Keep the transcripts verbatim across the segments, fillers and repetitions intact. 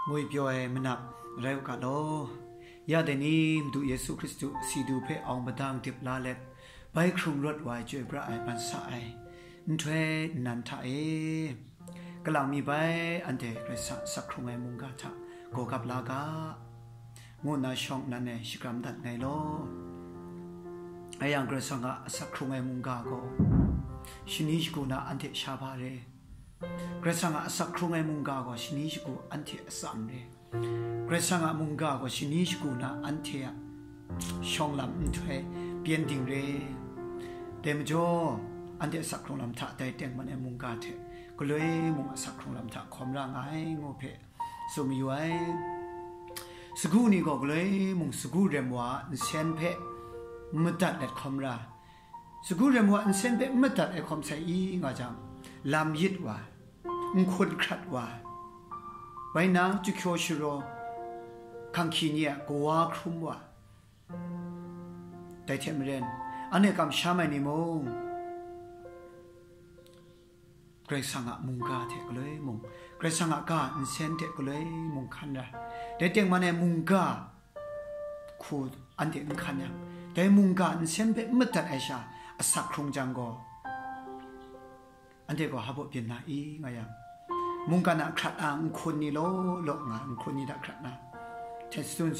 Ngwi pyaw ai manap rai u ga law, ya dai ni Madu Yesu Hkristu si du hpe awng padang dip la let, bai hkrung rawt wa ai chyoi pra ai ban sa ai nhtoi nnan hta e, kalang mi bai anhte Karai Kasang a asak hkrung ai mungga hta gawgap la ga, ngu nna shawng nnan e shakram dat nngai law. Rai yang, Karai Kasang a asak hkrung ai mungga gaw shani shagu na anhte sha hpa re. Karai Kasang a asak hkrung ai mungga gaw shani shagu anhte a tsam re. Karai Kasang a mungga gaw shani shagu na anhte a shawng lam nhtoi pyen ding re. Dai majaw, anhte asak hkrung lam hta dai tengman ai mungga hte galoi mung asak hkrung lam hta hkawm ra nga ai, ngu hpe tsun mayu ai. Sagu ni gaw galoi mung sagu rem wa a nsen hpe madat let hkawm ra. Sagu rem wa a nsen hpe madat ai hkawm sai i nga jang, lam yit wa, nhkun hkrat wa, bai na, chyahkyaw sharaw, hkanghki ni a kawa hkrum wa, dai hte maren, anhte kamsham ai ni mung, Karai Kasang a mungga hte galoi mung, Karai Kasang a ga nsen hte galoi mung hkan ra. Dai tengman ai mungga hku anhte n hkan yang, dai mungga nsen hpe n madat ai sha asak hkrung jang gaw, anhte gaw hpa baw byin na i nga yang, mungkan a hkrat a nhkun ni law law nga, nhkun ni hta hkrat na, hten sharun,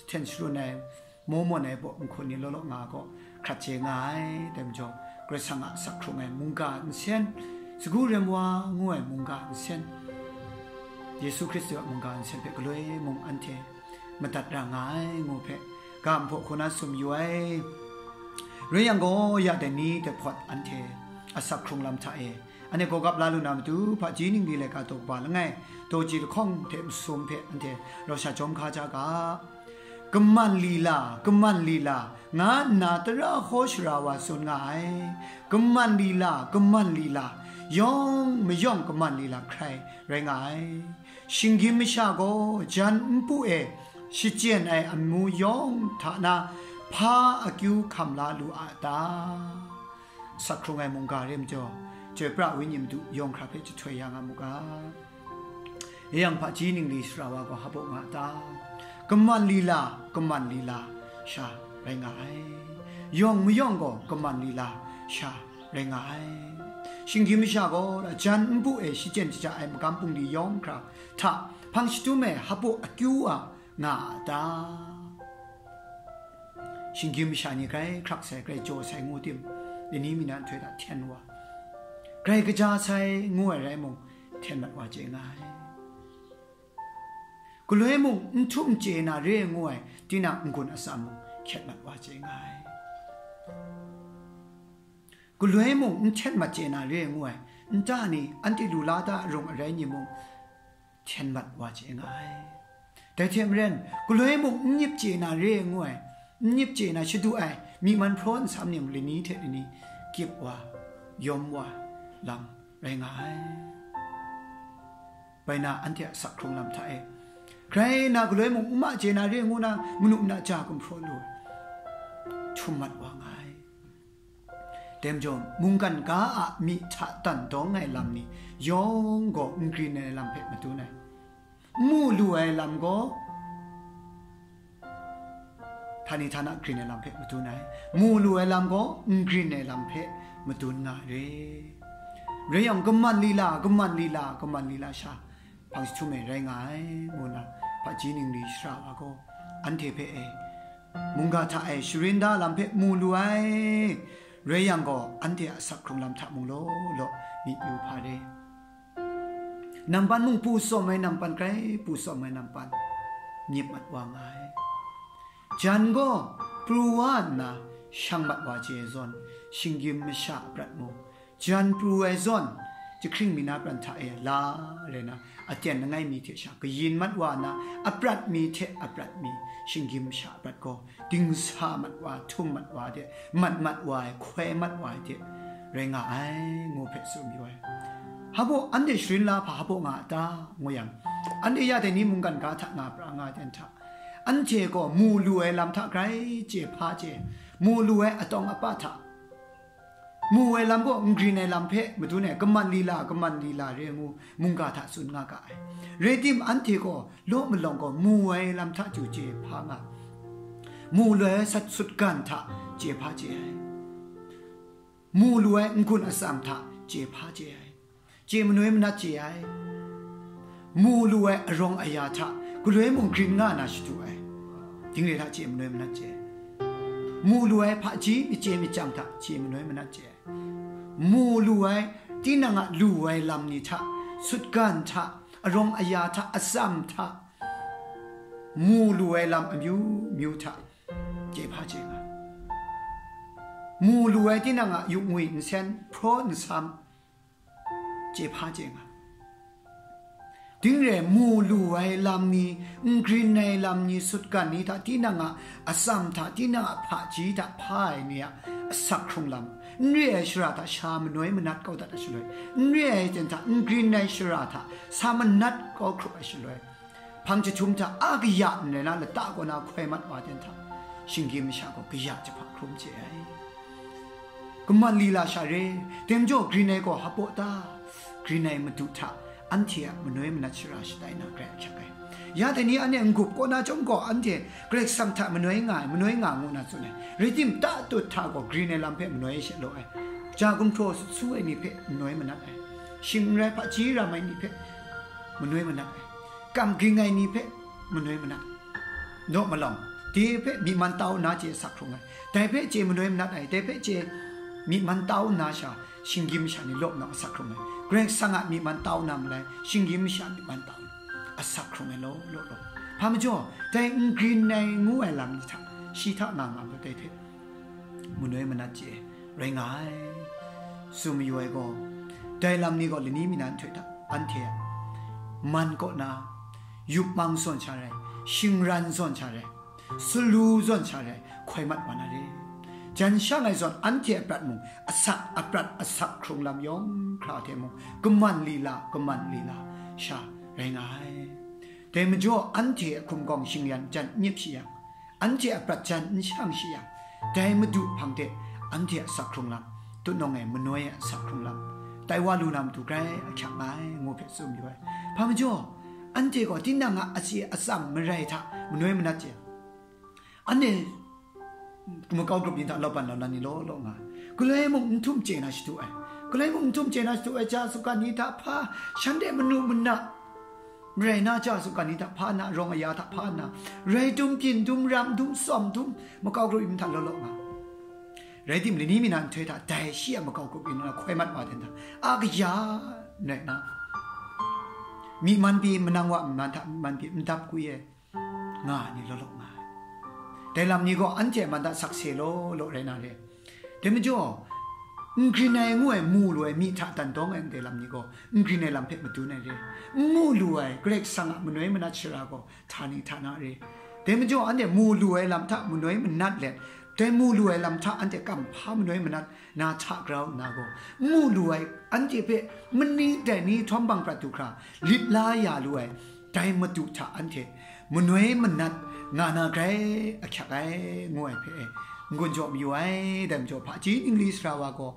hten sharun ai, maw mawn ai baw nhkun ni law law nga gaw hkrat chye nga ai. Dai majaw, Karai Kasang a asak hkrung ai mungga nsen, sagu rem wa ngu ai mungga nsen, Yesu Hkristu a mungga nsen hpe galoi mung anhte madat ra nga ai, ngu hpe ga nhpaw hku na tsun yu ai. Rai yang gaw, ya dai ni dai hpawt anhte asak hkrung lam hta e, anhte gawgap la lu na matu, hpaji ningli laika daw kaba langai, daw ji lahkawng hte masum hpe anhte rau sha jawm hka ja ga. Kaman lila, kaman lila, nga nna tara hkaw shara wa tsun nga ai. Kaman lila, kaman lila, yawng mayawng kaman lila hkrai rai nga ai. Shinggyim masha gaw jan npu e shachyen ai amu yawng hta na hpa akyu hkam la lu a ta? Asak hkrung ai mungga re majaw, chyoi pra ai wenyi madu yawng hkra hpe jahtoi ya nga mu ga. Yang hpaji ningli sara wa gaw hpa baw nga ta? Kaman lila, kaman lila sha rai nga ai. Yawng mayawng gaw kaman lila sha rai nga ai. Shinggyim masha gaw jan npu e shachyen shaja ai magam bungli yawng hkra hta hpang shadum e hpa baw akyu a nga a ta? Shinggyim masha ni grai hkrak sai, grai jaw sai ngu tim, lani mi na nhtoi hta hten wa, grai kaja sai ngu ai rai mung, hten mat wa chye nga ai. Galoi mung n htum chye na re ngu ai tinang n-gun atsam mung hkyet mat wa chye nga ai. Galoi mung n hten mat chye na re ngu ai nta ni, anhte lu la da arung arai ni mung, hten mat wa chye nga ai. Dai hte maren, galoi mung n myit chye na re ngu ai, n myit chye na shadu ai, myi man hpraw nsam ni mung lani hte lani kyip wa, yawm wa lam rai nga ai. Bai na, anhte a asak hkrung lam hta e, grai na galoi mung n ma chye na re ngu na, manu mana ja gumhpraw lu ai, htum mat wa nga ai. Dai majaw, mungkan ga a myi hta dan dawng ai lam ni yawng gaw n grin ai lam hpe madun ai. Mu lu ai lam gaw, htani htana grin ai lam hpe madun ai. Mu lu ai lam gaw, n grin ai lam hpe madun nga ai re. Rai yang, kaman lila, kaman lila, kaman lila sha hpang jahtum e rai nga ai, ngu nna hpaji ningli sara wa gaw, anhte hpe e, mungga hta e sharin da lam hpe mu lu ai. Rai yang gaw, anhte a asak hkrung lam hta mung law law myit yu hpa re. Nampan mung pru tsawm ai nampan grai pru tsawm ai nampan myit mat wa nga ai. Jan gaw pru wa nna shang mat wa chye ai zawn, shinggyim masha a prat mung, jan pru ai zawn, jahkring mi na pran hta e la rai na, aten langai mi hte sha kayin mat wa nna, aprat mi hte aprat mi, shinggyim masha a prat gaw, dingsa mat wa, htum mat wa de, mat mat wa ai, hkoi mat wa ai de rai nga ai, ngu hpe tsun yu ai. Hpa baw anhte sharin la hpa hpa baw nga a ta? Ngu yang, anhte ya dai ni mungkan ga hta nga pra nga ai ten hta, anhte gaw mu lu ai lam hta grai chye hpa chye, mu lu ai atawng apa hta Mu ai lam gaw n grin ai lam hpe madun ai, kaman lila, kaman lila re ngu mungga hta tsun nga ga ai. Rai tim, anhte gaw law malawng gaw mu ai lam hta chyu chye hpa nga, mu lu ai sat sutgan hta chye hpa chye ai, mu lu ai n-gun atsam hta chye hpa chye ai, chye manoi manat chye ai, mu lu ai arawng aya hta galoi mung grin nga na shadu ai, dingre hta chye manoi manat chye ai, mu lu ai hpaji machye machyang hta chye manoi manat chye ai, mu lu ai, tinang a lu ai lam ni hta, sutgan hta, arawng aya hta, atsam hta, mu lu ai lam amyu myu hta chye hpa chye nga, mu lu ai tinang a yuk ngwi nsen, hpraw nsam, chye hpa chye nga. Dingre mu lu ai lam ni, n grin ai lam ni, sutgan ni hta, tinang a atsam hta, tinang a hpaji hta hpa ai ni a asak hkrung lam, n re ai shara hta sha manoi manat kau dat ai shaloi, n re ai ten hta n grin ai shara hta sa manat kau hkrup ai shaloi, hpang jahtum hta a kaya n rai na lata kaw na hkoi mat wa ten hta, shinggyim masha gaw kaya jahpa hkrum chye ai. Kaman lila sha re, dai majaw grin ai gaw hpaw ta, grin ai madu hta anhte a manoi manat shara shatai na grai ahkyak ai. Ya dai ni anhte n-gup kaw na chyawm gaw, anhte Karai Kasang hta manoi nga ai, manoi nga ngu na tsun ai. Rai tim, tatut hta gaw grin ai lam hpe manoi e she law ai. Ja gumhpraw sut su ai ni hpe manoi manat ai. Shing n rai hpaji ram ai ni hpe manoi manat ai. Kam ging ai ni hpe manoi manat. Naw malawng, dai hpe myi man tau nna chye asak hkrung ai. Dai hpe chye manoi manat ai, dai hpe chye myi man tau nna sha, shinggyim masha ni law nna asak hkrung ai. Karai Kasang a myi man tau na malai, shinggyim masha myi man tau na asak hkrung ai law, law, law. Hpa majaw, dai n grin ai ngu ai lam ni hta, shi hta nga nga majaw, dai hpe manoi manat chye rai nga ai. Tsun mayu ai gaw, dai lam ni gaw lani mi nan htoi hta anhte a man kaw na, yup mang zawn sha rai, shingran zawn sha rai, salu zawn sha rai, hkoi mat wa na re. Jan shang ai zawn anhte a prat mung, asak aprat asak hkrung lam yawng hkra hte mung, kaman lila, kaman lila sha rai nga ai. Dai majaw anhte a hkum gawng shingyan jan n yip shi yang, anhte a prat jan n shang shi yang, dai Madu hpang de anhte a asak hkrung lam, tutnawng e manoi a asak hkrung lam, tai wa lu na matu grai ahkyak nga ai, ngu hpe tsun yu ai. Hpa majaw, anhte gaw tinang a atsi atsam marai hta manoi manat chye, anhte makau grup ni hta lauban laulan ni law law nga ai. Galoi mung n htum chye na shadu ai. Galoi mung n htum chye na shadu ai, ja sutgan ni hta hpa, shanhte manu mana, rai na ja sutgan ni hta hpa na, rawng aya hta hpa na, rai dum, byin dum, ram dum, tsawm dum, makau grup ni hta law law nga. Rai tim, lani mi na nhtoi hta dai shi a makau grup ni na hkoi mat wa ten hta, a kaya n rai na, myi man pyi, manang wa myi man hta myi man pyi, n dap kui ai, nga ai ni law law nga ai. Dai lam ni gaw anhte a man hta sakse law law rai na re. Dai majaw, n grin ai ngu ai, mu lu ai, myi hta dan dawng ai ndai lam ni gaw, n grin ai lam hpe madun ai re. N mu lu ai, Karai Kasang a manoi manat shara gaw htani htana re. Dai majaw, anhte mu lu ai lam hta manoi manat let, dai mu lu ai lam hta anhte kamhpa manoi manat na hta grau nna gaw, n mu lu ai, anhte hpe mani dai ni htawm bang prat du hkra, lit la ya lu ai, dai Madu hta anhte manoi manat nga na grai ahkyak ai, ngu ai hpe e, n-gun jaw mayu ai. Dai majaw, hpaji ningli sara wa gaw,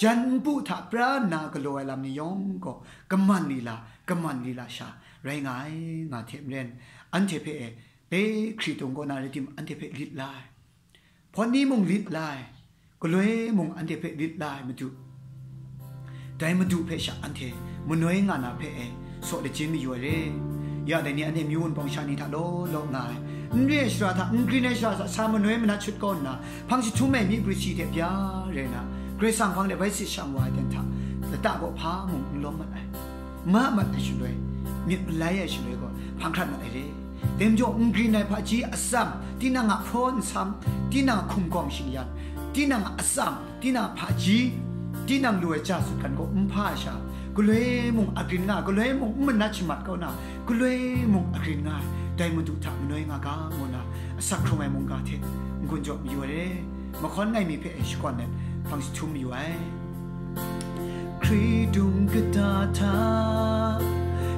jan npu hta pra nna galaw ai lam ni yawng gaw, kaman lila, kaman lila sha rai nga ai, nga hte maren, anhte hpe e, pe hkritung kaw na rai tim, anhte hpe lit la ai. Hpawt ni mung lit la ai, galoi mung anhte hpe lit la ai Madu, dai Madu hpe sha anhte manoi nga na hpe e, saw lachyum mayu ai re. Ya dai ni anhte myu wunpawng sha ni hta law law nga ai, n re ai shara hta, n grin ai shara hta sa manoi manat shut kau nna, hpang jahtum ai myi prisi hte bya rai na, Karai Kasang hpang de bai sit shang wa ai ten hta, lata kaw hpa mung n lawm mat ai, ma mat ai shaloi, myit malai ai shaloi gaw, hpang hkrat mat ai re. Dai majaw, n grin ai hpaji atsam, tinang a hpraw nsam, tinang a hkum gawng shingyan, tinang a atsam, tinang a hpaji, tinang lu ai ja sutgan gaw n hpa ai sha, galoi mung a grin nga, galoi mung n manat shamat kau na, galoi mung a grin nga ai, dai Madu hta manoi nga ga, ngu na, asak hkrung ai mungga hte n-gun jaw mayu ai re. Mahkawn ngai mi hpe e shakawn let, hpang jahtum mayu ai. Hkritung kata hta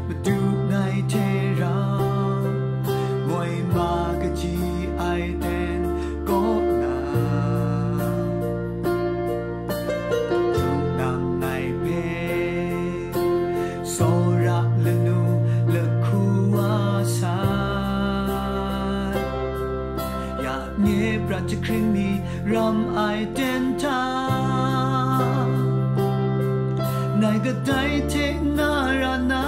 Madu ngai hte rau moi ma kaji ai ten kaw na, jahkring mi ram ai ten hta, ngai kadai hte nga ra na,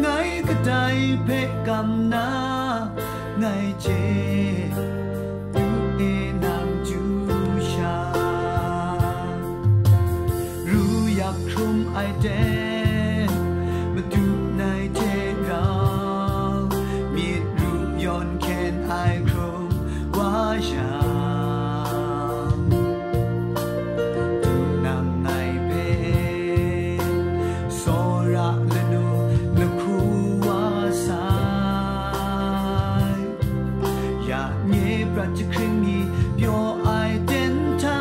ngai kadai hpe kam na, ngai chye, Madu e nang chyu sha. Ru yak hkrum ai ten, Madu ngai hte rau, myit ru yawn hkyen ai hkrum wa yang, Madu nang ngai hpe tsawra lanu lahku wa sai. Ya nye prat jahkring mi pyaw ai ten hta,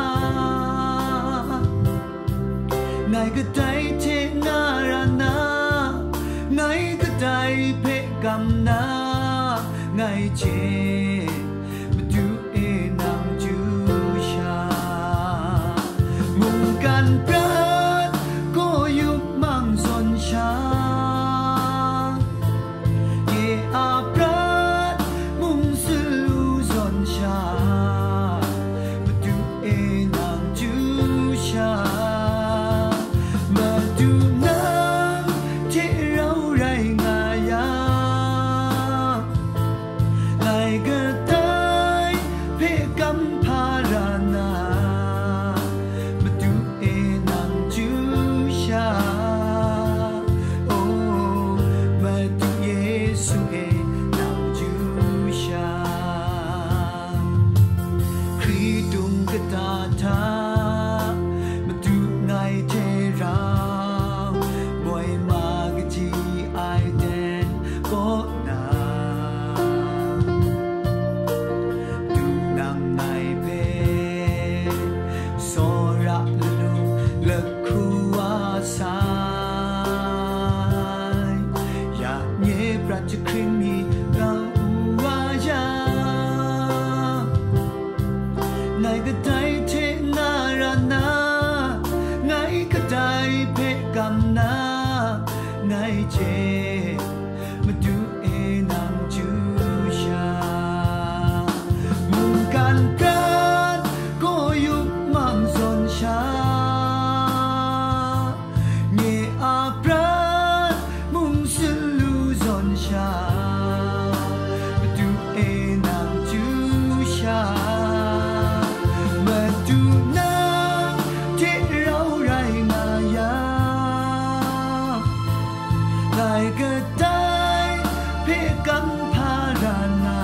ngai kadai hte nga ra na, ngai kadai hpe kam na, ngai chye, Madu e nang chyu sha. Mungkan prat gaw yup mang zawn sha, nye a prat mung salu zawn sha, Madu e nang chyu sha. Madu nang hte rau rai nga yang, ngai kadai hpe kam hpa ra na, Madu e nang chyu sha. O, Madu Yesu e nang chyu sha. Hkritung kata hta, Madu ngai hte rau, moi ma kaji ai ten kaw na, Madu nang ngai hpe tsawra lanu lahku wa sai. Ya nye prat jahkring mi rau wa yang, ngai kadai hte nga ra na, ngai kadai hpe kam na, ngai chye, Madu e nang chyu sha. Mungkan prat gaw yup mang zawn sha, nye a prat mung salu zawn sha, Madu e nang chyu sha. Madu nang hte rau rai nga yang, ngai kadai hpe kam hpa ra na,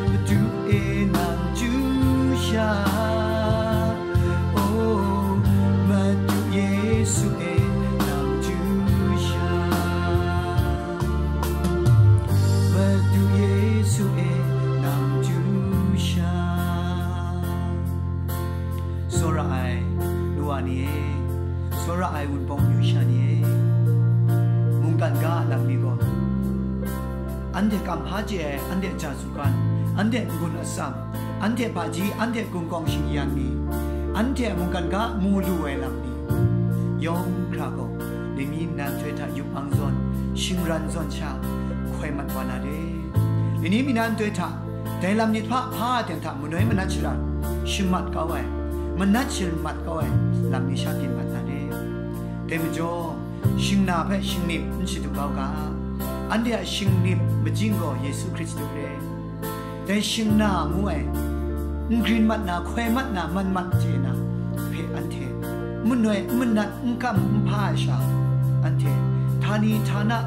Madu e nang chyu sha. O, Madu Yesu e nang chyu sha. Madu Yesu e nang chyu sha. Tsawra ai nu wa ni e, tsawra ai wunpawng amyu sha ni e, mungkan ga a lam mi gaw, anhte kam hpa chye ai, anhte ja zugan, anhte n-gun atsam, anhte hpaji, anhte gumhkawng shing-yan mi, anhte a mungkan ga mu lu ai lam ni, yawng hkra gaw, lenyi nnan htoi hta yup mang zawn, shingran zawn sha, hkoi mat wa na re. Lenyi mi nnan htoi hta, dai lam ni hpa hpa ten hta manoi manat shara shamat kau ai, manat sharamat kau ai lam ni sha byin mat na re. Dai majaw, shingna hpe shingnip n shadu kau ga, anhte a shingnip majing gaw Yesu Hkristu re. Dai shingna ngu ai, n grin mat na, hkoi mat na, man mat chye na hpe anhte n manoi, n manat, n kam, n hpa ai sha, anhte htani htana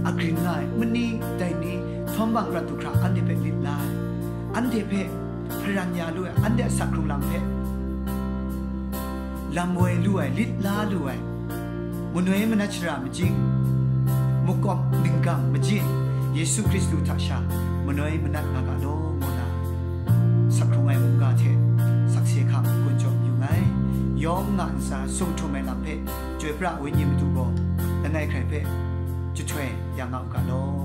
a grin nga ai, mani dai ni, htawm bang prat du hkra anhte hpe lit la ai, anhte hpe hparan ya lu ai, anhte a asak hkrung lam hpe lam woi lu ai, lit la lu ai, manoi manat shara majing, makawp ninggang majing, Yesu Hkristu hta sha manoi manat nga ga law, ngu na, asak hkrung ai mungga hte sakse hkam gun jaw mayu nngai. Yawng nga ntsa sung htum ai lam hpe Chyoi pra ai Wenyi Madu gaw langai hkrai hpe jahtoi ya nga u ga law,